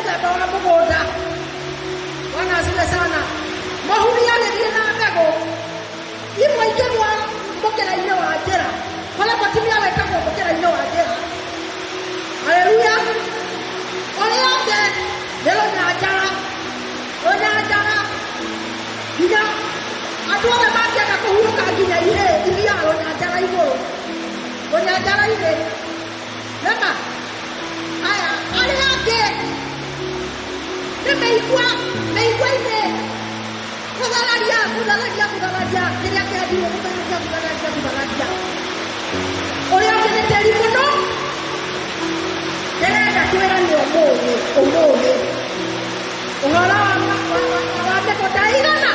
Mũthemba wa mũgũnda. Bwana asifiwe sana. Mũhuri agĩthiĩ na mbegũ imwe ikĩgwa mũkĩra-inĩ wa njĩra, kũrĩa mũtumia wĩtagwo mũkĩra-inĩ wa njĩra. Haleluya. Ũrĩa ũngĩ nĩ rũnyanjara, rũnyanjara nginya andũ othe mangĩenda kũhurũka nginya ihĩĩ ithiaga rũnyanjara igũrũ, rũnyanjara-inĩ. Nĩma aya arĩa angĩ nĩ mĩigua, mĩigua-inĩ gũthararia, gũthararia, gũthararia kĩrĩa kĩandirwo, gũthararia, gũthararia, gũthararia. Ũrĩa ũngĩ nĩ tĩri mũno. Ndĩrenda twĩrane ũmũthĩ, ũmũthĩ ũhoro wa mĩgũnda ĩigana,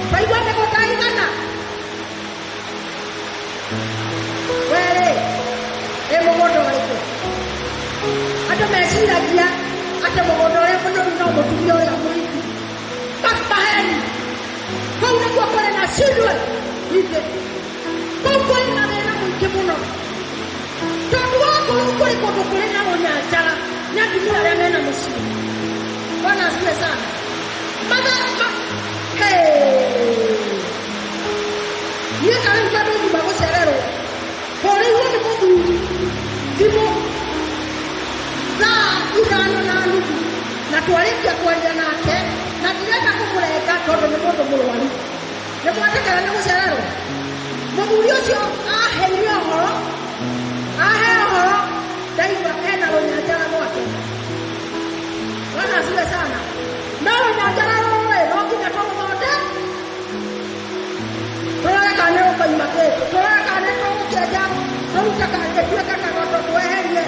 twaigua mĩgũnda ĩigana. Werĩ ĩ mũgũnda ũrĩkũ? Andũ meciragia atĩ mũgũnda ũrĩa mũnoru no mũtumia ũrĩa mũhiku. Maheni. Kũu nĩkuo kũrĩ na cindwe nyingĩ, kũu kũrĩ na thĩna mũingĩ mũno, tondũ wakorwo kũrĩ kũndũ kũrĩ na rũnyanjara nĩ atumia arĩa mena mũciĩ. Bwana asifiwe sana. Matha ma hey. Niĩ ta rĩu tondũ nyuma gũcererwo, hũrĩirwo nĩ mũthuri thimũ thaa 5:30, na twarĩkia kwaria nake, na ndirenda kũmũrenga tondũ nĩ mũndũ mũrwaru. Nĩ mwetĩkĩra nĩ gũcererwo? Mũthuri ũcio aheire ũhoro, ahe ũhoro, ndaigua ena rũnyanjara gwake. Bwana asifiwe sana. No rũnyanjara rũrũ no nginya tũrũthonde, tũrore kana nĩ rũkoima kĩndũ, tũrore kana nĩ tũgũkĩenja, tũrute kana gĩtuĩke kagoto, tweherie,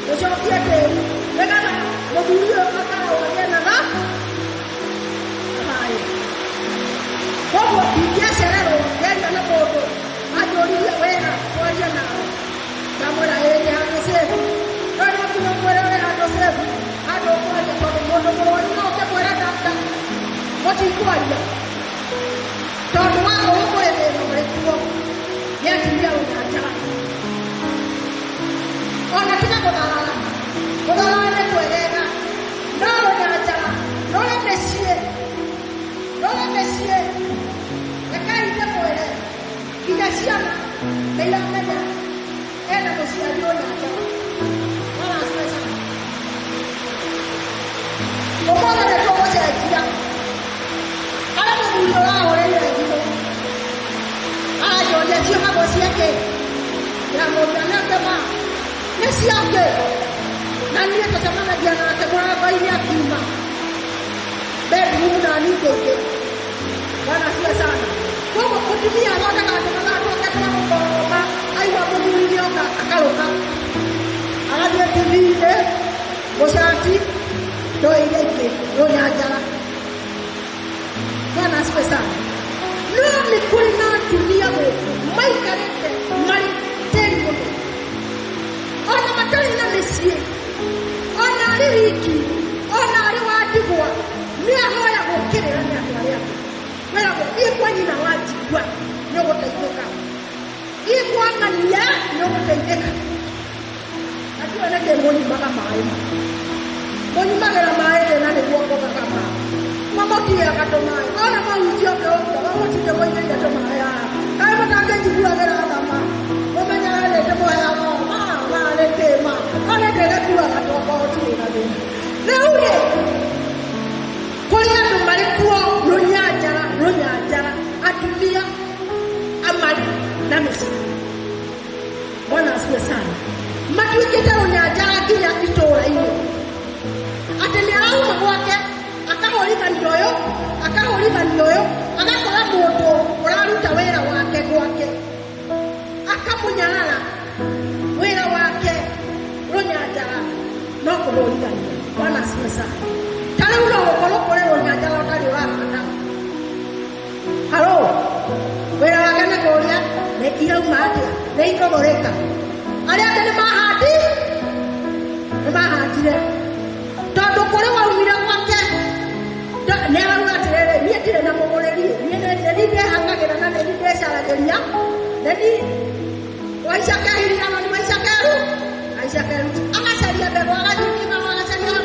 tũcokie tĩri, nĩgetha mũthuri ũyũ akorwo agĩe na thayũ. Koguo ingĩacererwo ngĩaria na mũndũ anjũririe wĩra twarie nawe, ndamwĩra ĩĩ ndĩ handũ safe. No no nginya ũmwĩre wĩ handũ safe, handũ ũkwaria, tondũ mũndũ mũrwaru no ũkĩmwĩre ndakta mũtikwaria, tondũ wakorwo kũrĩ thĩna ũrĩ kuo nĩ atumia rũnyanjara. Ona tiga gũtharara, gũtharara nĩ kwegega, no rũnyanjara rũrĩ mĩciĩ, rũrĩ mĩciĩ. Rekei ndĩmwĩre, nginya ciana nĩ iramenya ena mũciari rũnyanjara. Bwana asifiwe sana. Ũmũthĩ nĩ tũgũcenjia. Harĩ mũthuri ũrahũrĩire thimũ aranjũria ciohagwo ciakĩ, ndĩramũria nake ma nĩ ciakĩ, na niĩ tũcemanagia nake mũrango-inĩ akiuma bedroom na niĩ ngĩingĩra. Bwana asifiwe sana. Koguo mũtumia athondekaga tũmathaa twake twa gũkoma, aigua mũthuri nĩoka akarũka agathiĩ TV-inĩ, mũcati ndũĩ iria ingĩ rũnyanjara. Bwana asifiwe sana. No nĩ kũrĩ na atumia gũkũ maikarĩte marĩ tĩri mũno, ona matarĩ na mĩciĩ, ona arĩ wiki, ona arĩ wa ndigwa, nĩ ahoyagwo kĩrĩra nĩ andũ arĩa angĩ. Wĩragwo thiĩ kwa nyina wa njigua nĩ ũgũteithĩka, thiĩ kwa ng'ania nĩ ũgũteithĩka. Na ndiũĩ nĩkĩ mũnyumaga maĩ, mũnyumagĩra maĩ thĩna nĩguo ngũgaga maĩ, mamũtiaga tũmaĩ, ona mahunjia ũngĩũka mamũtinde mũigĩire tũmaĩ haha, kaĩ mũtangĩnjiguagĩra tha ma, mũmenyaga nĩ ndĩmũheaga ma ma nĩ kĩ ma, no nĩ ndĩrĩkuaga tokorwo tirĩ na thĩna. Rĩu rĩ, kũrĩ andũ marĩ kuo rũnyanjara, rũnyanjara, atumia amarĩ na mĩciĩ. Bwana asifiwe sana. Matuĩkĩte rũnyanjara nginya itũũra-inĩ, atĩ nĩ arauma gwake akahũrithania ũyũ, akahũrithania ũyũ, agakora mũndũ ũraruta wĩra wake gwake akamũnyarara wĩra wake. Rũnyanjara no kũhũrithania. Bwana asifiwe sana. Ta rĩu no gũkorwo kũrĩ rũnyanjara ũtarĩ ũrahanda haro, wĩra wake nĩ kũũria nĩ irauma atĩa, nĩ ikũgũrĩka. Arĩa angĩ nĩ mahandi, nĩ mahandire, tondũ kũrĩ waumire gwake nĩ arauga atĩrĩrĩ, niĩ ndirĩ na mũgũrĩri, niĩ nĩ niĩ ndĩhang'agĩra na nĩ niĩ ndĩcaragĩria, nĩ niĩ waica kehirirano, nĩ waica keru, aica keru, agacaria mbegũ, agathiĩ kĩmaro, agacaria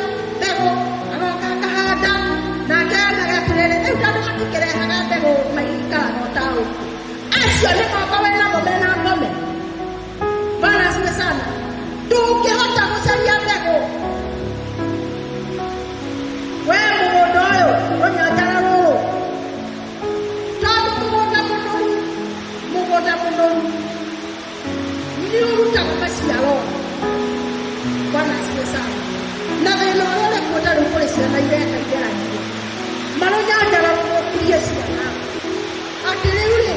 Acio nĩ moko wĩnamo mena ngome. Bwana asifiwe sana. Ndũngĩhota gũcaria mbegũ. We mũgũnda ũyũ rũnyanjara rũrũ, tondũ mũgũnda mũnoru, mũgũnda mũnoru nĩ ũrutaga maciaro. Bwana asifiwe sana. Na thĩna ũrĩa ũrĩ kuo ta rĩu kũrĩ ciana ireka igeranio, marũnyanjara rũthũkirie ciana atĩ rĩu rĩ,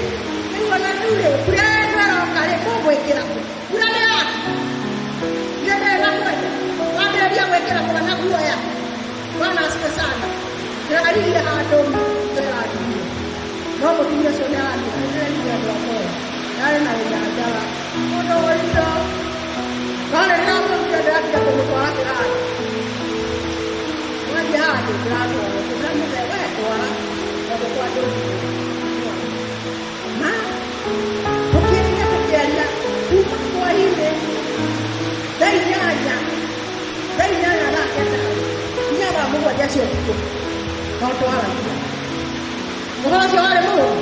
rĩu ona rĩu rĩ, mbura ĩno ĩroka rĩ, mũgwĩkĩra kũ? Mbura nĩ yaku, nĩ na mwene wambĩrĩria gwĩkĩra mwana guoya. Bwana asifiwe sana. Ndĩraririe handũ ndĩraririe, no mũtumia ũcio nĩ aranjĩra, nĩndĩrerire andũ akwa yarĩ na rũnyanjara mũno indo, no rĩrĩa ndamũrutire ndĩratiga kũmũtwara kĩrathi, wathiĩ handũ ndĩratwarwo, ngĩmwĩra mũthee we twara, tondũ kwa ndũrire ma tũkĩaria tũkĩaria kuma hwainĩ thaa 8, thaa 8 thaa 9 nginya thaa 7 cia ũtukũ, no twaragia ũhoro ũcio warĩ mũũru.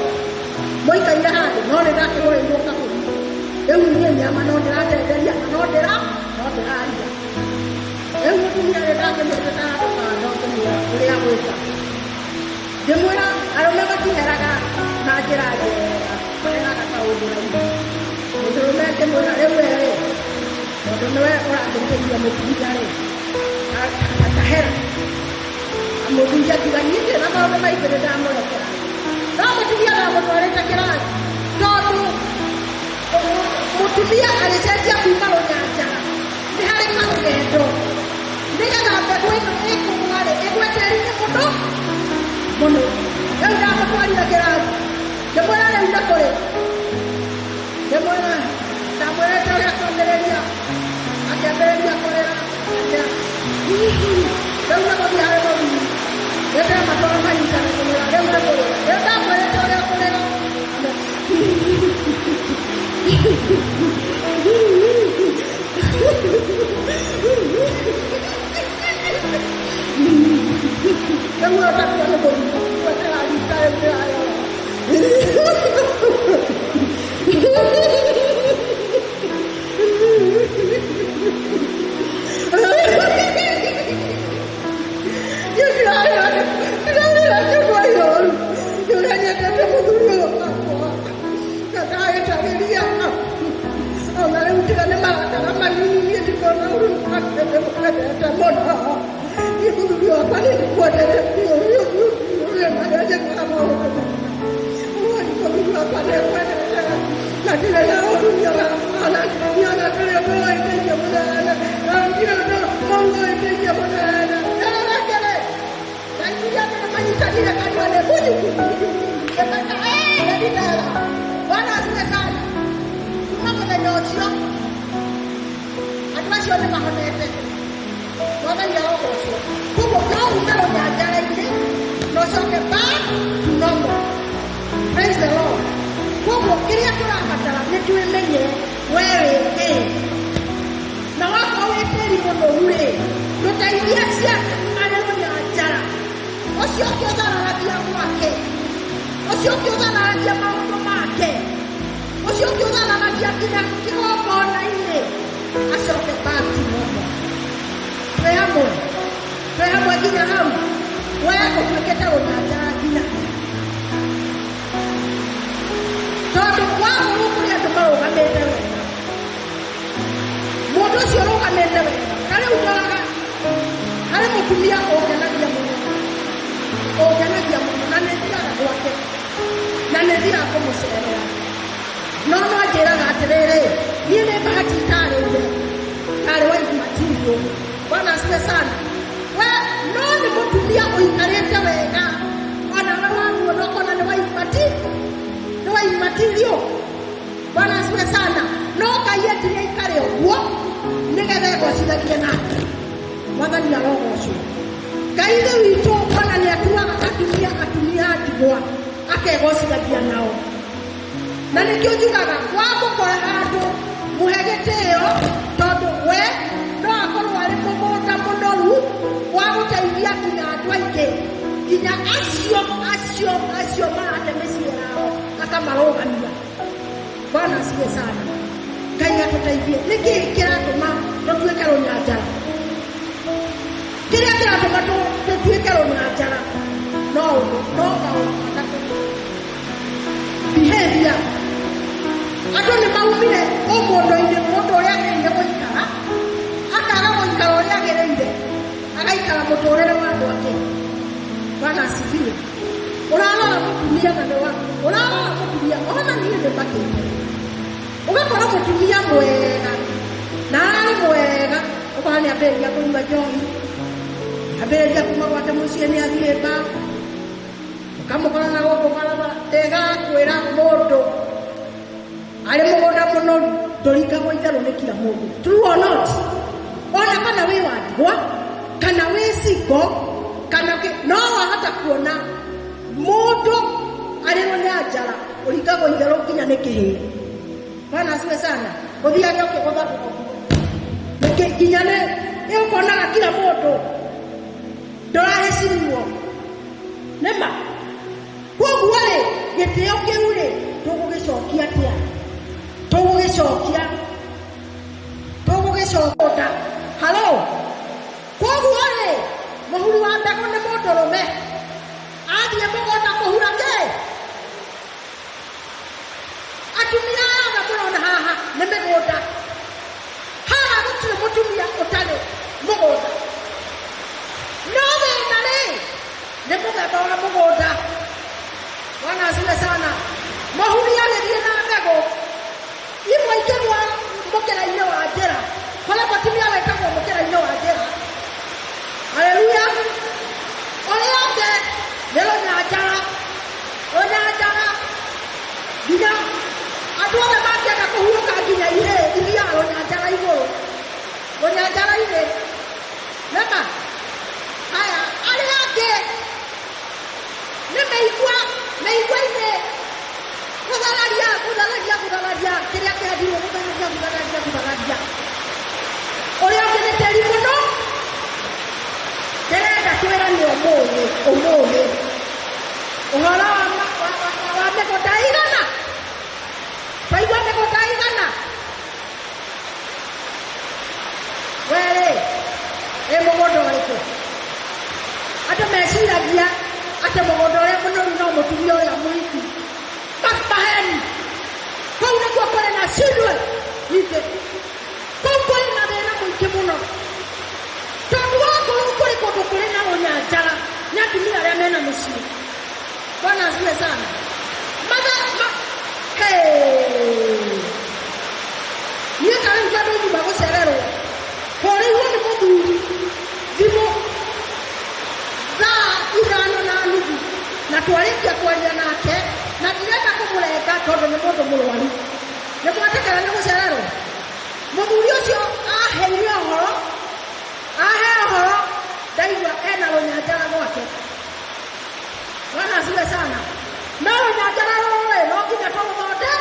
Mũikaire handũ, no nĩ ndakĩgũrĩirwo kabũri, rĩu niĩ nyama no ndĩratenderia na no ndĩraria. Rĩu mũtumia rĩ, ndakĩmwĩtĩte handũ kando, ngĩmwĩra ũrĩa gwĩka, ngĩmwĩra arũme matiheraga na njĩra njega, maheraga kaũndũ raithi. Mũndũrũme ngĩmwĩra rĩu werĩ, tondũ nĩwe ũrakĩrigĩrĩria mũtumia rĩ, akahera mũthuri akiuga niĩ ndirĩ na maũndũ maingĩ, nĩ ndamũrekera. No mũtumia ndamũtwarĩte kĩrathi, tondũ mũtumia agĩcenjia kuma rũnyanjara nĩ harĩ karũgendo, nĩgetha mbegũ ĩno ĩkũgwa rĩ, ĩgwe tĩri-inĩ mũno mũno. Rĩu ndamũtwarire kĩrathi, ngĩmwĩra rĩu nĩ kũrĩ, ngĩmwĩra ndamwĩrĩte ũrĩa kũambĩrĩria, akĩambĩrĩria kũrĩra, akĩra rĩu nĩ gũthiĩ harĩ mũthuri, nĩndĩramatwara manyitane, kũmwĩra rĩu nĩ kũrĩra, rĩu ndamwĩrĩte ũrĩa kũrĩra. Rĩu ũtatua nĩ mũthuri gwetera rika rĩu ndĩrarora. Niĩ ndĩrarĩra, ndĩrarĩra nĩ ũndũ wa ihoru, nĩ ũrĩa nyendete mũthuri ũyũ wakwa na ndagĩtarĩria. Ona rĩu tiga nĩ marakara manini, niĩ ndikona ũru, ndĩmwendete mũno. Niĩ mũthuri wakwa nĩ ndĩkwendete biũ biũ biũ biũ, ũrĩa marĩa njĩkaga maũndũ mega. Mũthuri wakwa nĩ kwendete na ndirĩ na ũru, ona niona ndũrĩ ũndũ wĩtĩirie mũnene, na ndirĩ ũndũ mũru wĩtĩirie mũnene. Nĩrekere ndaiguire andũ nĩmanyitanire kanua nĩ munyu ngĩmaka ndĩndega. Bwana asifiwe sana. Kuma mũthenya ũcio andũ acio nĩ mahonete. Mwathani arogocwo. Koguo no ume rũnyanjara-inĩ na ũcoke back to normal. Praise the Lord. Koguo kĩrĩa tũrabatara nĩ twĩmenye we wĩ kĩ, na wakorwo wĩ tĩri mũnoru rĩ, ndũteithie ciana marĩ rũnyanjara ũcio ũngĩ ũthararagia gwake, ũcio ũngĩ ũthararagia maũndũ make, ũcio ũngĩ ũthararagia nginya kĩgongona-inĩ, acoke back to normal. Twĩ hamwe, twĩ hamwe nginya hau. We ũtuĩkĩte rũnyanjara nginya, tondũ wakorwo kũrĩ andũ marũgamĩte wega, mũndũ ũcio ũrũgamĩte wega. Ta rĩu ndoraga harĩ mũtumia ũngenagia mũno, ũngenagia mũno, na nĩ thiaga gwake na nĩ thiaga kũmũcerera, no no anjĩraga atĩrĩrĩ, niĩ nĩ bahati itarĩire tarĩ wife material. Bwana asifiwe sana. We no nĩ mũtumia ũikarĩte wega, ona we wamuona ũkona nĩ wife material, nĩ wife material. Bwana asifiwe sana. No Ngai endire aikare ũguo nĩgetha egocithagie nake. Mwathani arogocwo. Ngai ithe witũ ona nĩ atuaga atumia, atumia a ndigwa, akegocithagia nao, na nĩkĩo njugaga wamũkora handũ mũhe gĩtĩo, tondũ we no akorwo arĩ mũgũnda mũnoru wa gũteithia nginya andũ aingĩ, nginya acio acio acio marate mĩciĩ yao akamarũgamia. asifiwe sana. Ngai atũteithie. Nĩkĩ kĩratũma tũtuĩke rũnyanjara? Kĩrĩa kĩratũma tũtuĩke rũnyanjara no ũndũ, no maũndũ matatũ. Behavior. Andũ nĩ maumire ũmũndũ-inĩ, mũndũ ũrĩa agĩrĩire gũikara akaga gũikara ũrĩa agĩrĩire, agaikara mũtũrĩre wa andũ angĩ. Bwana asifiwe. Ũrarora mũtumia na nĩ waku, ũrarora mũtumia ona niĩ nĩ makĩte, ũgakora mũtumia mwega na ararĩ mwega, ũkora nĩ ambĩrĩria kũnyua njohi, ambĩrĩria kuma gwake mũciĩ nĩ athiĩ mba, ũkamũkora na gũkũ barabara. Ndĩgakwĩra mũndũ arĩ mũgũnda mũnoru ndũringagwo itherũ nĩ kila mũndũ. True or not? Ona kana wĩ wa ndigwa kana wĩ single kana no wahota kuona mũndũ arĩ rũnyanjara ũringagwo itherũ nginya nĩ kĩhĩĩ. Bwana asifiwe sana. Ũthiage ũkĩgũtha nĩkĩ nginya nĩ ũkonaga kila mũndũ ndũrahecimiwo nĩma. Koguo rĩ, gĩtĩo kĩu rĩ, tũgũgĩcokia atĩa? Tũgũgĩcokia, tũgũgĩcokia halo. Koguo rĩ, mũhuri wa mbegũ nĩ mũndũrũme athiĩ mũgũnda kũhura kĩ? Atumia aya othe mũrona haha nĩ mĩgũnda. Haha gũtirĩ mũtumia ũtarĩ mũgũnda. No thĩna rĩ, nĩ mũthemba wa mũgũnda. Bwana asifiwe sana. Mũhuri agĩthiĩ na mbegũ imwe ikĩgwa mũkĩra-inĩ wa njĩra, kũrĩa mũtumia wĩtagwo mũkĩra-inĩ wa njĩra. Haleluya. Ũrĩa ũngĩ nĩ rũnyanjara, rũnyanjara nginya andũ othe mangĩenda kũhurũka nginya ihĩĩ ithiaga rũnyanjara igũrũ, rũnyanjara-inĩ nĩma. Haya, arĩa angĩ nĩ mĩigua, mĩigua-inĩ gũthararia, gũthararia, gũthararia kĩrĩa kĩhandirwo, gũthararia, gũthararia, gũthararia. Ũrĩa ũngĩ nĩ tĩri mũno. Ndĩrenda twĩrane ũmũthĩ, ũmũthĩ ũhoro wa mĩgũnda igana. Twaigua mĩgũnda igana. Werĩ, ĩ mũgũnda ũrĩkũ? Andũ meciragia atĩ mũgũnda ũrĩa mũnoru no mũtumia ũrĩa mũhiku. Maheni. Kũu nĩkuo kũrĩ na cindwe nyingĩ. Kũu kũrĩ na thĩna mũingĩ mũno. Tondũ wakorwo kũrĩ kũndũ kũrĩ na rũnyanjara nĩ atumia arĩa mena mĩciĩ. Bwana asifiwe sana. Matha, ma, hey. Niĩ ta rĩu tondũ nyuma gũcererwo, hũrĩirwo nĩ mũthuri thimũ thaa 5:30 na twarĩkia kwaria nake na ndirenda kũmũrenga tondũ nĩ mũndũ mũrwaru. Nĩ mwetĩkĩra nĩ gũcererwo? Mũthuri ũcio aheire ũhoro, ahe ũhoro, ndaigua ena rũnyanjara gwake. Bwana asifiwe sana. No rũnyanjara rũrũ rĩ, no nginya tũrũthonde,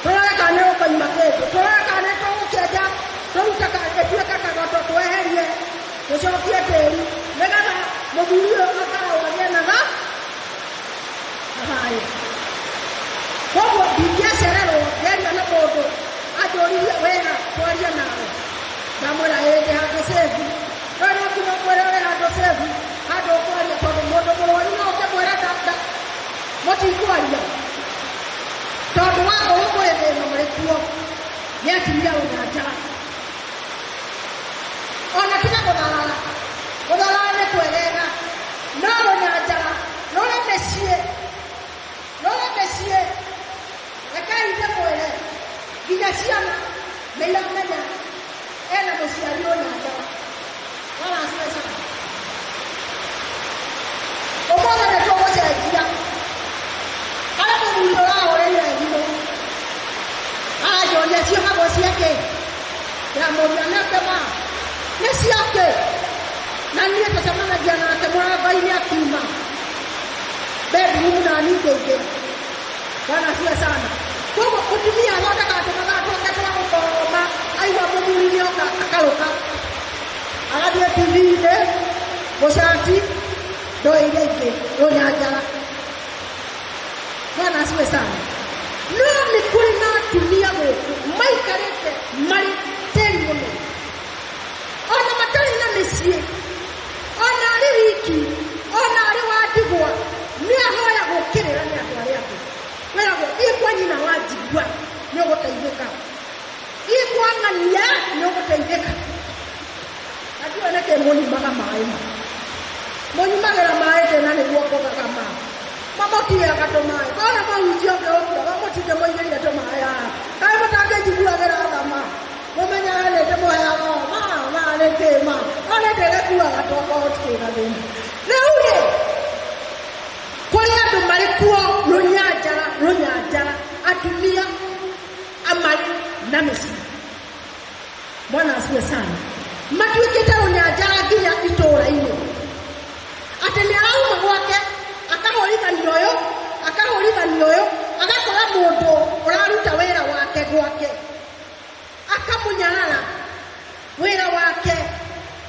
tũrore kana nĩ rũkoima kĩndũ, tũrore kana nĩ tũgũkĩenja, tũrute ĩtuĩke kagoto, tweherie, tũcokie tĩri, nĩgetha mũthuri ũyũ akorwo agĩe na thayũ. Koguo ndingĩacererwo ngĩaria na mũndũ anjũririe wĩha twarie nawe, ndamwĩra ĩĩ ndĩ handũ safe. No no nginya ũmwĩre wĩ handũ safe, handũ ũkwaria, tondũ mũndũ mũrwaru no ũkĩmwĩra mũtikwaria. Tondũ wakorwo kũrĩ thĩna mũrĩ kuo nĩ atumia rũnyanjara. Ona tiga gũtharara, gũtharara nĩ kwegega, no rũnyanjara rũrĩ mĩciĩ, rũrĩ mĩciĩ. Rekei ndĩmwĩre, nginya ciana nĩ iramenya ena mũciari rũnyanjara. Bwana asifiwe sana. Ũmũthĩ nĩ tũgũcenjia. Harĩ mũthuri ũrahũrĩire thimũ aranjũria ciohagwo ciakĩ, ndamũria nake ma nĩ ciakĩ, na niĩ tũcemanagia nake mũrango-inĩ akiuma bedroom na niĩ ngĩingĩra. Bwana asifiwe sana. Koguo mũtumia athondekaga tũmathaa twake twa gũkoma, aigua mũthuri nĩoka akarũka, agathiĩ TV-inĩ gũcati ndoo iria ingĩ rũnyanjara. Bwana asifiwe sana. No nĩ kũrĩ na atumia gũkũ maikarĩte marĩ tĩri mũno, ona matarĩ na mĩciĩ, ona arĩ wiki, ona arĩ wa ndigwa, nĩ ahoyagwo kĩrĩra nĩ andũ arĩa angĩ. Wĩragwo thiĩ kwa nyina wa njigua nĩ ũgũteithĩka, thiĩ kwa ng'ania nĩ ũgũteithĩka. Na ndiũĩ nĩkĩ mũnyumaga maĩ ma mũnyumagĩra maĩ tena nĩguo ngogaga ma mamũtiaga tũmaĩ kona mahunjia ũngĩũkira mamũtinde mũigĩire tũmaĩ haha kaĩ mũtangĩnjiguagĩra tha ma mũmenyaga nĩ ndĩmũheaga ma ma nĩkĩ ma no nĩ ndĩgĩkuaga twakwa gũtikĩ na thĩna. Rĩu rĩ, kũrĩ andũ marĩ kuo rũnyanjara rũnyanjara, atumia amarĩ na mĩciĩ. Bwana asifiwe sana. Matuĩkĩte rũnyanjara nginya itũũra-inĩ, atĩ nĩ arauma gwake akahũrithania ũyũ, akahũrithania ũyũ, agakora mũndũ ũraruta wĩra wake gwake akamũnyarara wĩra wake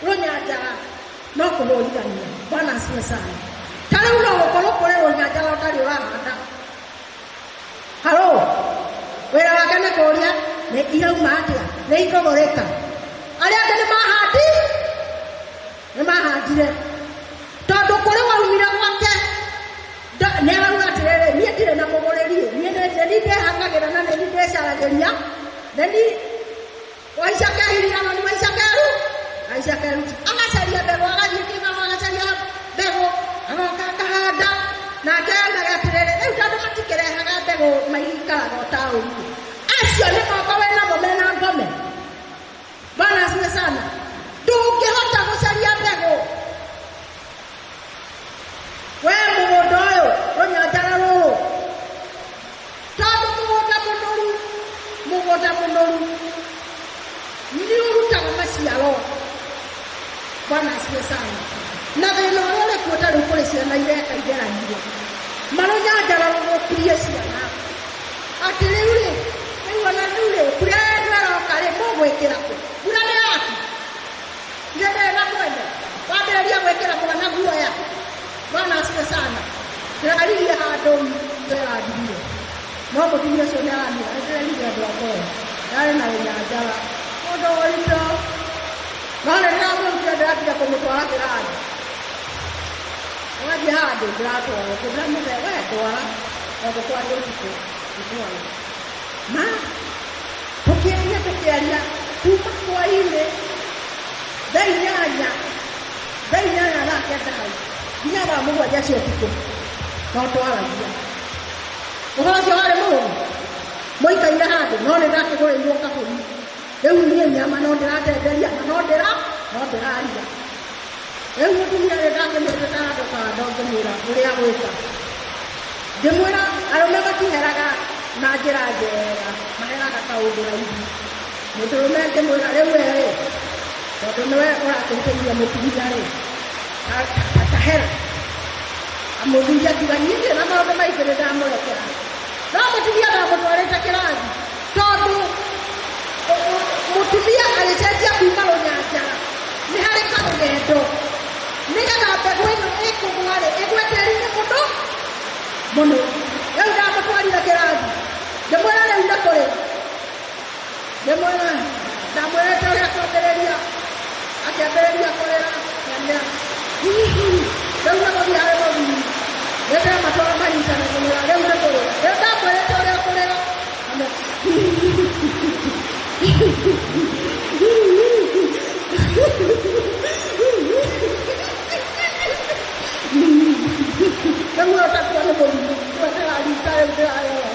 rũnyanjara no kũhũrithania. Bwana asifiwe sana. Ta rĩu no gũkorwo kũrĩ rũnyanjara ũtarĩ ũrahanda haro, wĩra wake nĩ kũũria nĩ irauma atĩa, nĩ ikũgũrĩka. Arĩa angĩ nĩ mahandi, nĩ mahandire tondũ kũrĩ waumire gwake nĩ arauga atĩrĩrĩ, niĩ ndirĩ na mũgũrĩri, niĩ nĩ niĩ ndehang'agĩra na nĩ niĩ ndĩcaragĩria, nĩ niĩ waica kehirirano nĩ waica keru waica keru, agacaria mbegũ, agathiĩ kĩmaro agacaria mbegũ, agoka akahanda. Nake onaga atĩrĩrĩ, rĩu tondũ matikĩrehaga mbegũ maikaraga o taũni, acio nĩ moko wĩ namo mena ngome. Bwana asifiwe sana. Ndũngĩhota gũcaria mbegũ we mũgũnda ũyũ rũnyanjara rũrũ, tondũ mũgũnda mũnoru, mũgũnda mũnoru nĩ ũrutaga maciaro. Bwana asifiwe sana. Na thĩna ũrĩa ũrĩ kuo ta rĩu kũrĩ ciana ireka igeranio, marũnyanjara rũthũkirie ciana atĩ rĩu rĩ, rĩu ona rĩu rĩ, mbura ĩno ĩroka rĩ, mũgwĩkĩra kũ? Mbura nĩ yaku, nĩ ndĩrĩ na mwene, wambĩrĩria gwĩkĩra mwana guoya. Bwana asifiwe sana. Ndĩraririe handũ ndĩrandirie, no mũtumia ũcio nĩ aranira, nĩndĩrerire andũ akwa yarĩ na rũnyanjara mũndũ ũritũ, no nĩ ndĩramũrutire, ndĩratiga kũmũtwara kĩrathi, wathiĩ handũ ndĩratwarwo, ngĩmwĩra we ndwara tondũ kwarĩ ũtukũ ndwara ma tũkĩaria tũkĩaria kuma hwainĩ thaa inyanya, thaa inyanya thaa kenda hau nginya thaa mũgwanja cia ũtukũ no twaragia ũhoro ũcio warĩ mũhũthũ mũikaire handũ, no nĩ ndakĩgũrĩirwo kabũri rĩu niĩ nyama no ndĩratenderia na no ndĩra no ndĩraria. Rĩu mũtumia rĩ ndakĩmwĩtĩte handũ kando ngĩmwĩra ũrĩa gwĩka, ngĩmwĩra arũme matiheraga na njĩra njega, maheraga kaũndũ raithi. Mũndũrũme ngĩmwĩra rĩu we rĩ, tondũ nĩwe ũrakĩhĩtĩria mũtumia rĩ, tahera amũthuri akiuga niĩ ndirĩ na maũndũ maingĩ nĩ ndamũrekera, no mũtumia ndamũtwarĩte kĩrathi tondũ mũtumia agĩcenjia kuma rũnyanjara nĩ harĩ karũgendo nĩgetha mbegũ ĩno ĩkũgwa rĩ ĩgwe tĩri-inĩ mũno mũno. Rĩu ndamũtwarire kĩrathi ngĩmwĩra rĩu nĩ kũrĩra, ngĩmwĩra ndamwĩrĩte ũrĩa kwambĩrĩria, akĩambĩrĩria kũrĩra kĩamĩa rĩu nĩ gũthiĩ harĩ mũthuri nĩ ndĩramatwara manyitane ngĩmwĩra rĩu nĩ kũrĩra, rĩu ndamwĩrĩte ũrĩa kũrĩra. Rĩu ũtatua nĩ mũthuri ndĩrarita rĩu ndĩrarora.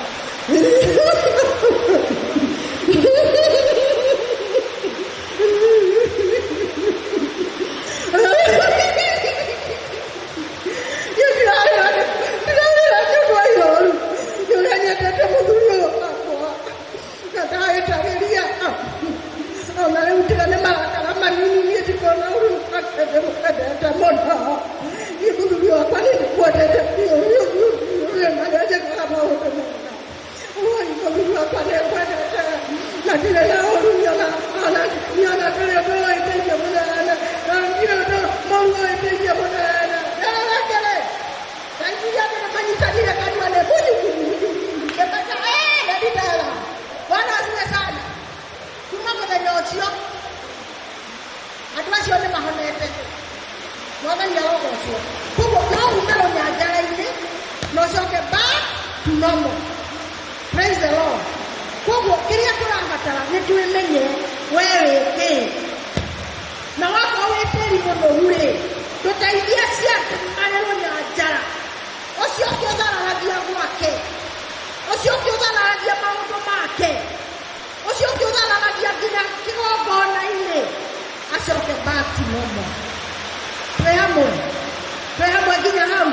Niĩ ndĩrarĩra ndĩrarĩra nĩ ũndũ wa ihoru nĩ ũrĩa nyendete mũthuri ũyũ wakwa na ndahĩtagĩria ona rĩu tiga nĩ marakara manini, niĩ ndikona ũru ndĩmwendete mũno. Niĩ mũthuri wakwa nĩ ndĩkwendete biũ biũ biũ biũ, na nĩ njĩkaga maũndũ mega. Oi mũthuri wakwa nĩ ngwendete na ndirĩ na ũru, niona ona niona ndĩrĩ ũndũ wĩtĩirie mũnene na ndirĩ ũndũ mũru wĩtĩirie mũnene. Ndĩrerekere ndaiguire andũ nĩ manyitanire kanua nĩ munyu munyu ngĩmaka Mũthenya ũcio andũ acio nĩ mahonete. Mwathani arogocwo. Koguo no ume rũnyanjara-inĩ na ũcoke back to normal. Praise the Lord. Koguo kĩrĩa tũrabatara nĩ twĩmenye we wĩ kĩ, na wakorwo wĩ tĩri mũnoru rĩ, ndũteithie acio angĩ marĩ rũnyanjara. Ũcio ũngĩ ũthararagia gwake, ũcio ũngĩ ũthararagia maũndũ make, ũcio ũngĩ ũthararagia nginya kĩgongona-inĩ, acoke back to normal. Twĩ hamwe, twĩ hamwe nginya hau.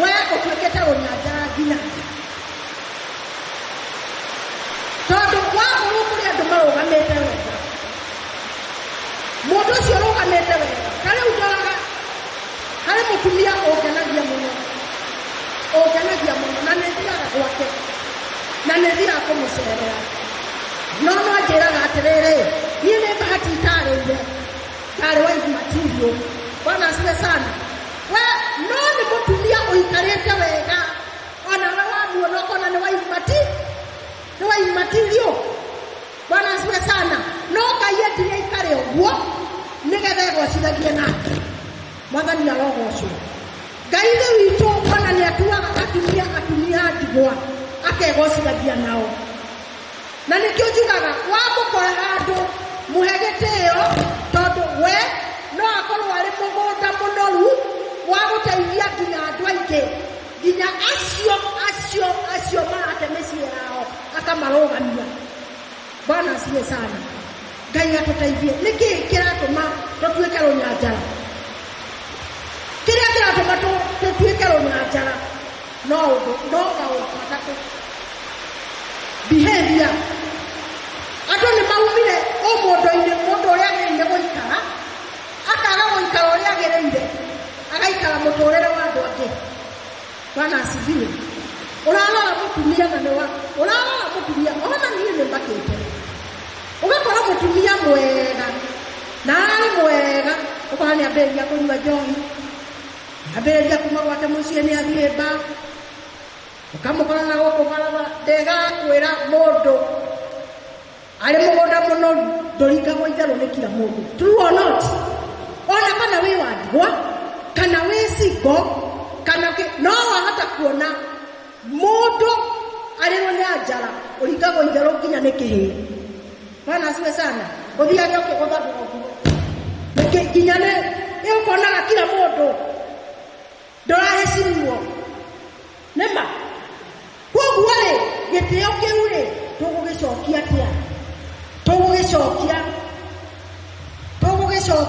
We ũtuĩkĩte rũnyanjara nginya tondũ wakorwo kũrĩ andũ marũgamĩte wega, mũndũ ũcio ũrũgamĩte wega. Ta rĩu ndoraga harĩ mũtumia ũngenagia mũno, ũngenagia mũno, na nĩ thiaga gwake na nĩ thiaga kũmũcerera, no no anjĩraga atĩrĩrĩ, niĩ nĩ bahati itarĩire ndarĩ wife material. Bwana asifiwe sana. We no nĩ mũtumia ũikarĩte wega, onawe wamuona ũkona nĩ wife nĩ wife material. Bwana asifiwe sana. No Ngai endire aikare ũguo nĩgetha egocithagie nake. Mwathani arogocwo. Ngai ithe witũ ona nĩ atuaga atumia atumia a ndigwa akegocithagia nao, na nĩkĩo njugaga wamũkora handũ mũhe gĩtĩo, tondũ we no akorwo arĩ mũgũnda mũnoru wa gũteithia nginya andũ aingĩ, nginya acio acio acio marate mĩciĩ yao akamarũgamia. Bwana asifiwe sana. Ngai atũteithie. Nĩkĩ kĩratũma tũtuĩke rũnyanjara? Kĩrĩa kĩratũma tũtuĩke rũnyanjara no ũndũ no maũndũ matatũ. Behavior. Andũ nĩ maumire ũmũndũ-inĩ, mũndũ ũrĩa agĩrĩire gũikara akaga gũikara ũrĩa agĩrĩire, agaikara mũtũrĩre wa andũ angĩ. Bwana asifiwe. Ũrarora mũtumia na nĩwa ũrarora mũtumia, ona niĩ nĩ makĩte, ũgakora mũtumia mwega na arĩ mwega, ũkora nĩ ambĩrĩria kũnyua njohi, ambĩrĩria kuma gwake mũciĩ nĩ athiĩ mba, ũkamũkora na gũkũ barabara. Ndĩgakwĩra mũndũ arĩ mũgũnda mũnoru ndũringagwo itherũ nĩ kila mũndũ. True or not? Ona kana wĩ wa ndigwa kana wĩ single kana no wahota kuona mũndũ arĩ rũnyanjara ũringagwo itherũ nginya nĩ kĩhĩĩ. Bwana asifiwe sana. Ũthiage ũkĩgũthagwo ũguo nginya nĩ ũkonaga kila mũndũ ndũrahecimiwo nĩma. Koguo rĩ, gĩtĩo kĩu rĩ, tũgũgĩcokia atĩa? Tũgũgĩcokia, tũgũgĩcokia.